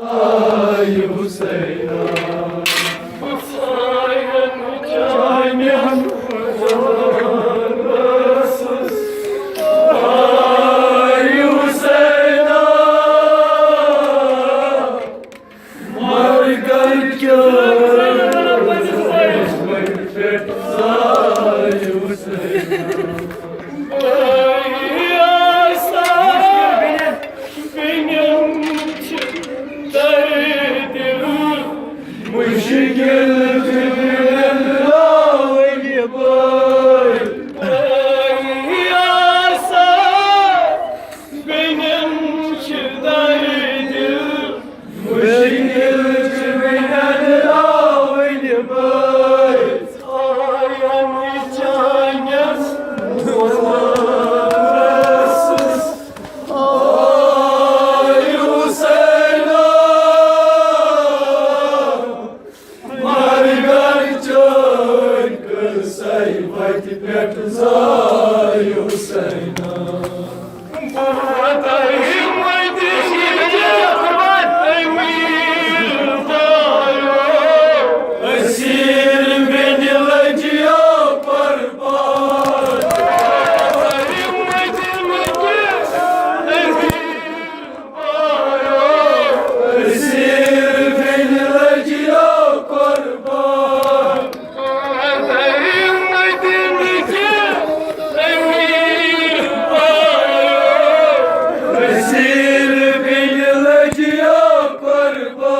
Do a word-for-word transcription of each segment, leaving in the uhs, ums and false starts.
آے حسینا، آے حسینا، آے حسینا، مرگن کیو پٮ۪ٹھ آے حسینا۔ مشکل چھُ دِلن راوٕنۍ بٲے۔ مشکل چھُ دِلن راوٕنۍ بٲے۔ آے حسینا، مرگن چٲنۍ قصے وتہِ پٮ۪ٹھ زاے حسینا۔ اسیر بیٚنہِ لٔجیو قربان۔ اسیر بیٚنہِ لٔجیو قربان۔ اسیر بیٚنہِ لٔجیو قربان۔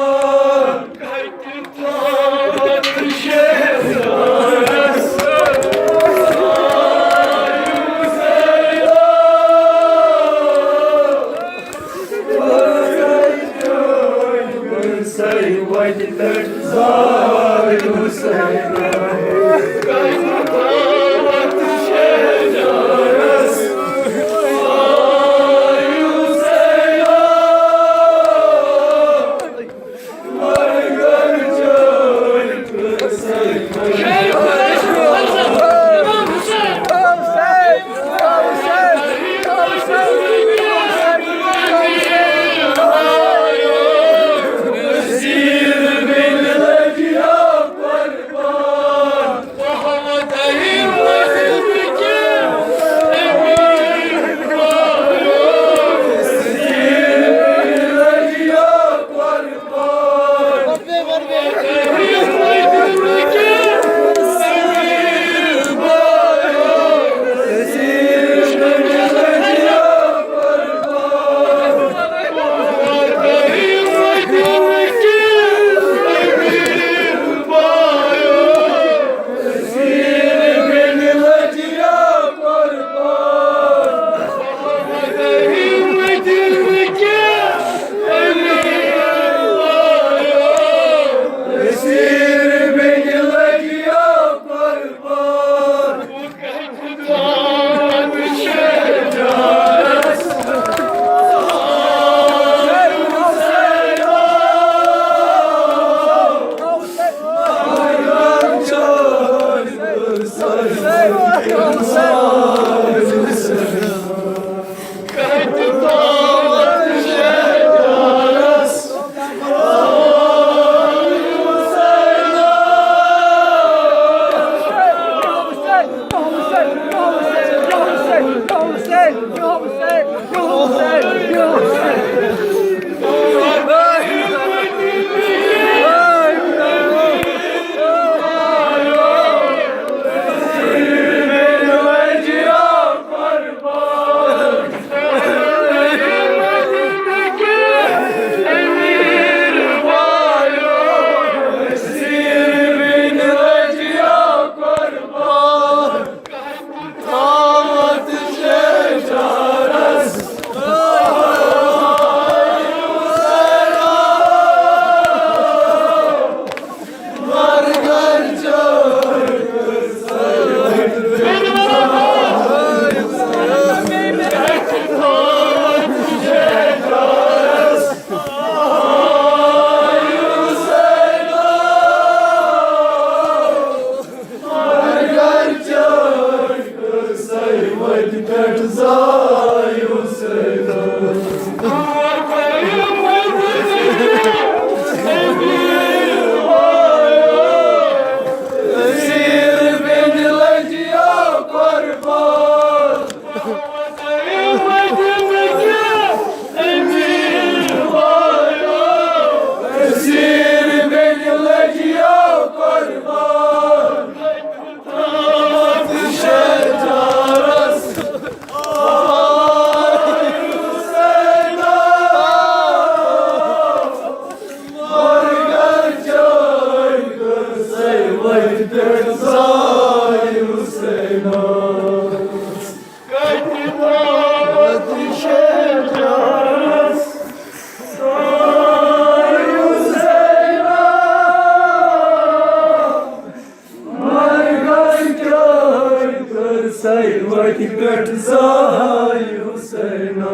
پٮ۪ٹھ زاے حُسینا۔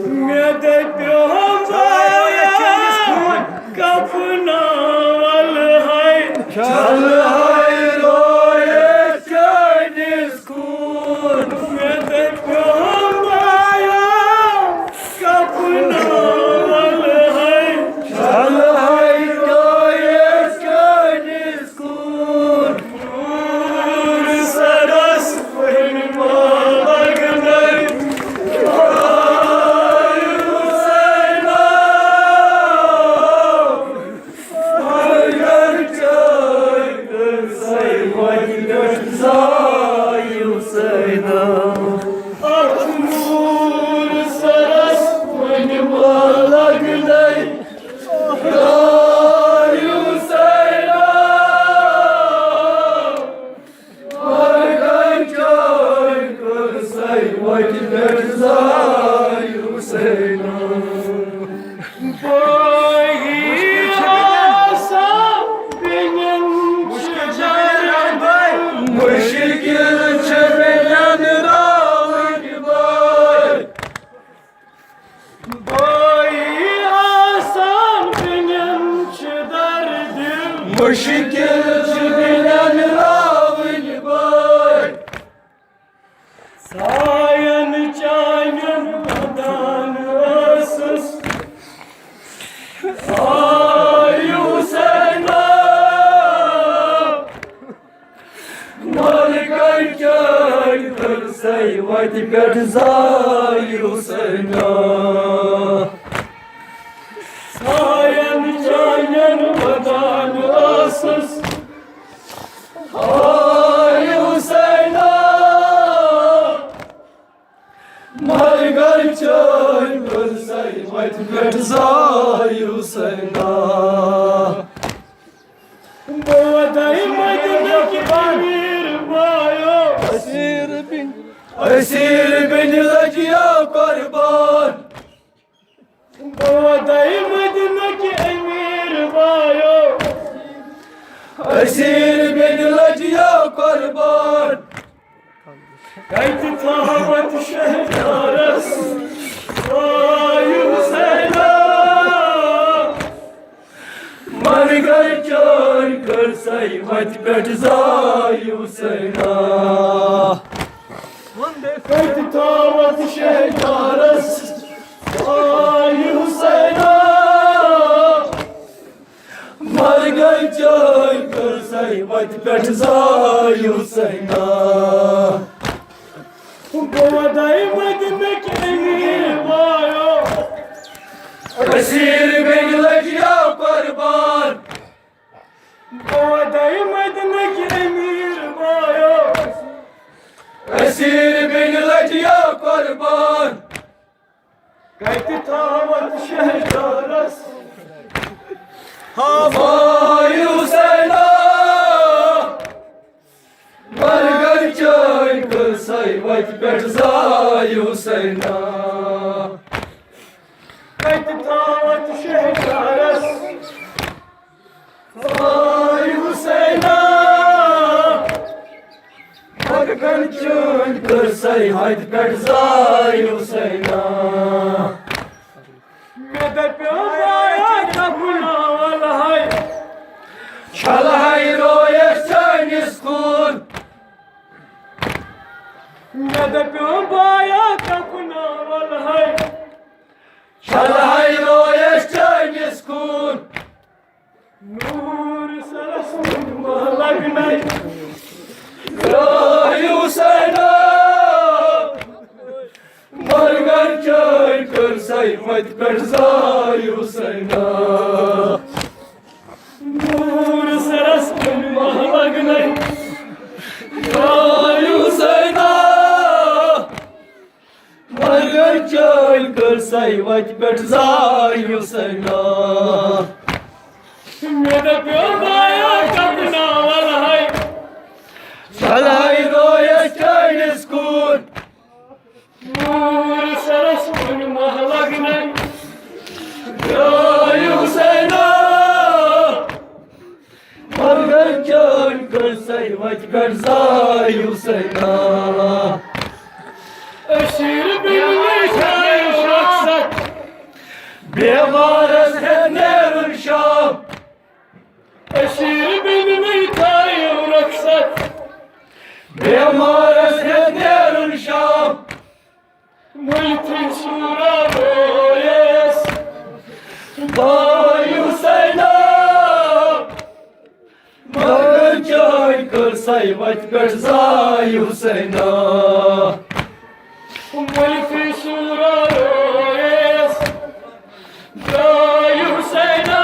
مےٚ دَپیو بایا کفنا ول ہے، چھل ہے رویس چٲنِس خوٗن۔ مےٚ دَپیو بایا کفنا ول ہے، چھل ہے رویس چٲنِس خوٗن۔ مُشکِل چھِ بیٚنٮ۪ن راوٕنۍ بٲے۔ بٲیی آسان بیٚنٮ۪ن چھِ دردِ۔ مُشکِل چھِ بیٚنٮ۪ن راوٕنۍ بٲے۔ ساین چانٮ۪ن ودان ٲسٕس۔ آے حُسینا، ملکن چٲنۍ کٔرسَے وَتہِ پٮ۪ٹھ زاے حُسینا۔ ساین چانٮ۪ن ودان ٲسٕس۔ آے حُسینا، ملکن چٲنۍ کٔرسَے وَتہِ پٮ۪ٹھ زاے حُسینا۔ بہٕ وَدَے مدینٕکۍ أمیٖر بایو۔ اسیٖر بِن، اسیٖر بِن لٔجیو قربان۔ بہٕ وَدَے مدینٕکۍ أمیٖر بایو۔ اسیٖر بِن لٔجیو قربان۔ کَتہِ تھاوَتھ شہجارس زاے حُسینا؟ ملکن چٲنۍ کٔرسَے وَتہِ پٮ۪ٹھ زاے حُسینا۔ کَتہِ تھاوَتھ شہجارس زاے حُسینا؟ ملکن چٲنۍ کٔرسَے وَتہِ پٮ۪ٹھ زاے حُسینا۔ بہٕ وَدَے مدینٕکۍ أمیٖر بایو۔ اسیٖر بِن لٔجیو قربان۔ بہٕ وَدَے مدینٕکۍ أمیٖر بایو۔ اسیٖر بِن لٔجیو قربان۔ کَتہِ تھاوَتھ شہجارس؟ ہاں، زاے حُسینا۔ ملکن چٲنۍ کٔرسَے وَتہِ پٮ۪ٹھ زاے حُسینا۔ کَتہِ تھاوَتھ شہجارس؟ زاے حُسینا۔ ملکن چٲنۍ کٔرسَے وَتہِ پٮ۪ٹھ زاے حُسینا۔ مےٚ دَپیو بایا کفنا ول ہے، چھل ہے رویس چٲنِس خوٗن۔ مےٚ دَپیو بایا کفنا ول ہے، چھل ہے رویس چٲنِس خوٗن۔ نوٗر سرس کُن مہ لگنے۔ زاے حُسینا۔ ملکن چٲنۍ کٔرسَے وَتہِ پٮ۪ٹھ زاے حُسینا۔ نوٗر سرس کُن مہ لگنے۔ زاے حُسینا۔ ملکن چٲنۍ کٔرسَے وَتہِ پٮ۪ٹھ زاے حُسینا۔ مےٚ دَپیو بایا کفنا ول ہے، چھل ہے رویس چٲنِس خوٗن۔ نوٗر سرس کُن مہ لگنے۔ زاے حُسینا۔ ملکن چٲنۍ کٔرسَے وَتہِ پٮ۪ٹھ زاے حُسینا۔ بیمارس ہیٚتھ نیرُن شام۔ أسیٖر بیٚنہِ نٔے تھٲیِو رۄخصت۔ بیمارس ہیٚتھ نیرُن شام۔ مٔلتھٕے سوٗرا رویس۔ بھاے حسینا۔ مرگن چٲنۍ کٔر سَے وَتہِ پٮ۪ٹھ زاے حسینا۔ مٔلتھٕے سوٗرا رویس۔ زاے حسینا۔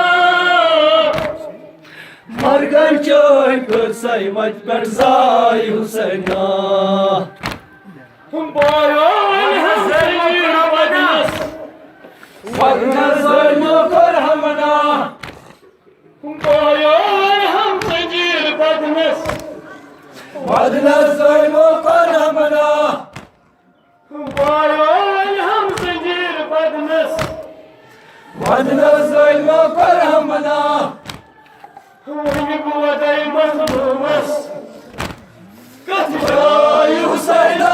مرگن چٲنۍ کٔر سَے وَتہِ پٮ۪ٹھ زاے حسینا۔ بایو الحم زنجیر بدنس۔ بدنس ظٲلمو کٔر ہمنا۔ بایو الحم زنجیر بدنس۔ بدنس ظٲلمو کٔر ہمنا۔ بایو الحم زنجیر بدنس۔ بدنس ظٲلمو کٔر ہمنا۔ وۄنۍ گوٚو وۄدَے مظلوٗمس۔ کتھ جایہِ حسینا؟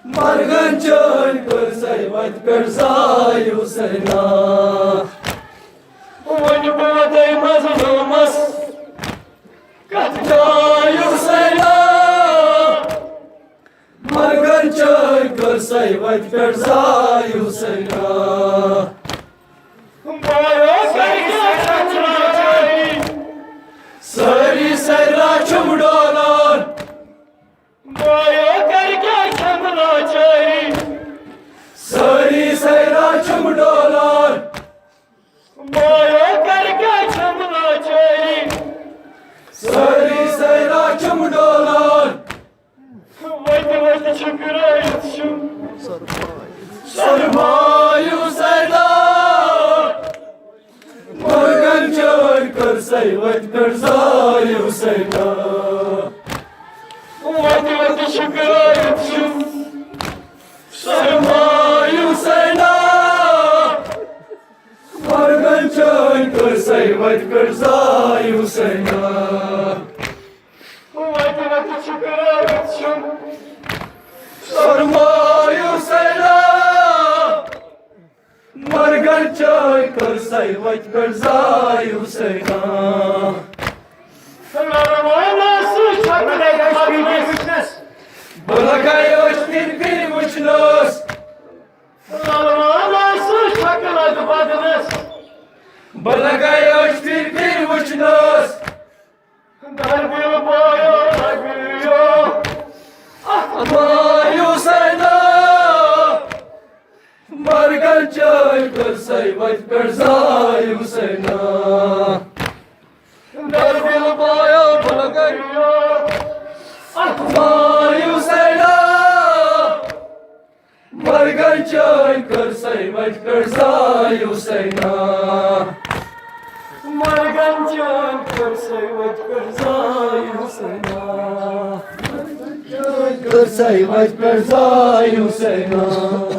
مرگن چٲنۍ کٔر سَے وَتہِ پٮ۪ٹھ زاے حسینا۔ وۄنۍ گوٚو وۄدَے مظلوٗمس۔ کتھ جایہِ حسینا؟ مرگن چٲنۍ کٔر سَے وَتہِ پٮ۪ٹھ زاے حسینا۔ بایو سٲری سرا چھُم ڈولان۔ بایو کر کیٛاہ چھم لاچٲری۔ سٲری سرا چھُم ڈولان۔ بایو کر کیٛاہ چھم لاچٲری۔ سٲری سرا چھُم ڈولان۔ وتہِ وتہِ چھُکرٲیِتھ چھُم۔ سرمایہِ حسینا۔ مرگن چٲنۍ کٔر سَے وَتہِ پٮ۪ٹھ زاے حسینا۔ وتہِ وتہِ چھُکرٲیِتھ چھُم۔ سرمایہِ حسینا۔ مرگن چٲنۍ کٔر سَے وَتہِ پٮ۪ٹھ زاے حسینا۔ وتہِ وتہِ چھُکرٲیِتھ چھُم۔ سرمایہِ حسینا۔ مرگن چٲنۍ کٔر سَے وَتہِ پٮ۪ٹھ زاے حسینا۔ لروانا سُہ چھۄکہٕ لگہِ بدنس۔ بہٕ لگے أچھ پھِرِ پھِرِ وٕچھنس۔ لروانا سُہ چھۄکہٕ لگہِ بدنس۔ بہٕ لگے أچھ پھِرِ پھِرِ وٕچھنس۔ دربل بایو لگیو۔ بایو حسینا۔ مرگن چٲنۍ کٔر سَے وَتہِ پٮ۪ٹھ زاے حسینا۔ دربل بایو لگیو۔ بایو حسینا۔ مرگن چٲنۍ کٔر سَے وَتہِ پٮ۪ٹھ زاے حسینا۔ مرگن چٲنۍ کٔر سَے وَتہِ پٮ۪ٹھ زاے حسینا۔ کٔر سَے وَتہِ پٮ۪ٹھ زاے حسینا۔